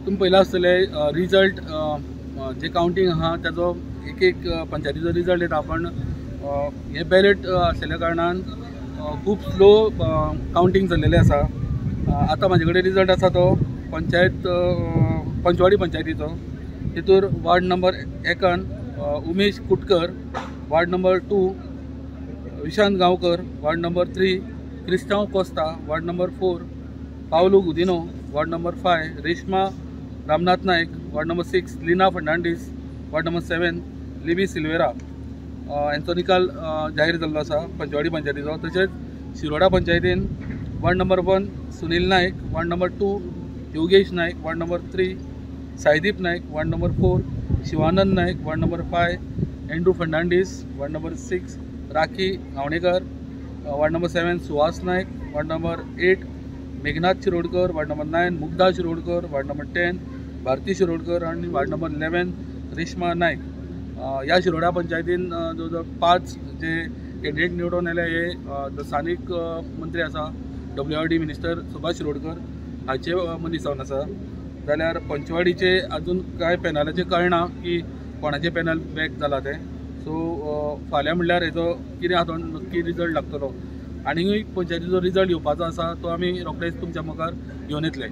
तुमी पयला आसतले रिजल्ट जे कावंटींग आहा ताजो एक एक पंचायतीचो रिजल्ट येता, पण हे बॅलेट आसलेल्या कारणान खूब स्लो कावंटींग चल्लेलें आसा. आतां म्हाजे कडेन रिजल्ट आसा तो पंचायत पंचवाडी पंचायतीचो. तितूर ward number 1 Umesh Kutkar, ward number 2 Vishant Gaonkar, ward number 3 Cristao Costa, ward number 4 Paulo Godinho, ward number 5 Reshma Ramnath Naik, ward number 6 Lina Fernandes, ward number 7 Libby Silveira हेंचो निकाल जाहीर जाल्लो आसा पंचवाडी पंचायतीचो. तशेंच शिरोडा पंचायतीन ward number 1 Sunil Naik, ward number 2 Yogesh Naik, ward number 3 Saideep Naik, ward number 4 Shivanand Naik, ward number 5 Andrew Fernandes, ward number 6 Rakhi Gaonekar, ward number 7 Suhas Naik, ward number 8 Meghnath Shirodkar, ward number 9 Mugdha Shirodkar, ward number 10 Bharati Shirodkar आनी ward number 11 Reshma Naik. ह्या शिरोडा पंचायतीन जवळ जवळ 5 जे candidate निवडून आयले हे स्थानीक मंत्री आसा WRD minister Subhash Shirodkar हाचे मनीस जावन आसा. जाल्यार पंचवाडीचे अजून कांय पॅनलाचें कळना की कोणाचें पॅनल बॅक जाला तें. सो फाल्यां म्हणल्यार हेजो कितें आहा तो नक्की रिजल्ट लागतलो. आनीकूय पंचायतीचो रिजल्ट येवपाचो आसा तो आमी रोखडेच तुमच्या मुखार घेवन येतले.